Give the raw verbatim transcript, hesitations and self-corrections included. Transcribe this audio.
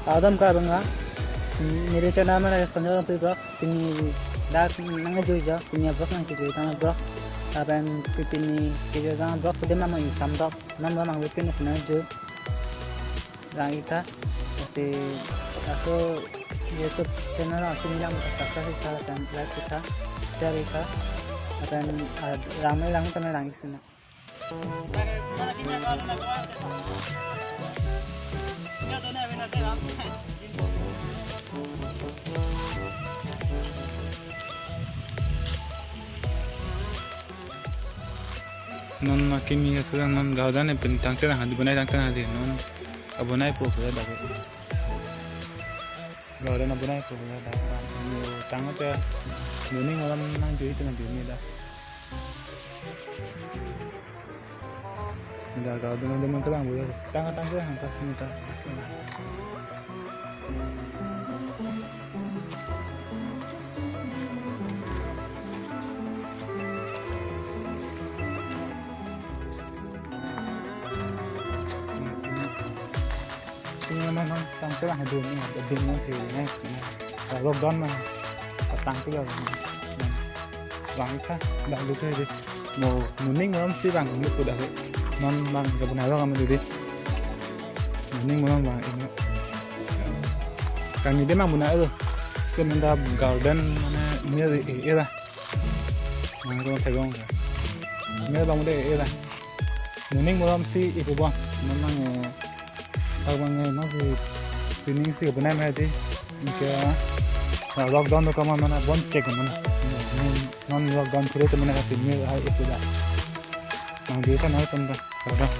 Adam ka bang a, mm, neli channel amen Sanjay Rongpi Vlogs, pini dak nangkejui jo, pini vlog nangkejui tang vlog, lapen pini kejui tang vlog pudam amen isam dok, non non nang weekend sena ju, rang-ik tha, pasti laso YouTube channel nang sini lang subscribe ik tha, lapen like ik tha, share ik tha, lapen, ah, rang me lang tame rang-ik sena. Non akimi ke non garden pen tangte nang hadi bonai tangte nang hadi non abonai po ke dak. Garden abonai po ke dak. Tangte nuni malam nangjuitu nangjuitu dak. Dak garden dak nangkelang bo ya. Tang tangte nang kasih minta. Ini memang tangte lah dun ni, dun ni si ni. Kalau lockdown mah, tangte lah. Vang tha, dak lucu aja. Mo, moning malam si vang, ini udah. Non vang, gak pernah lo kamu duduk. Moning malam vang, ini. Kami dia mang buna lo. Setiap minta garden mana ini, eh, eh, lah. Mang ko thegong. Ini bang udah, eh, lah. Moning malam si ipu bon. Memang, eh, abang, eh, non si cleaning si gabunai mati. Anke, ah, lockdown do kaman mana bon check mana. Non, non lockdown pura tu mana kasi mil hai ipu dak. Nang bisa nang pun dah. Dah.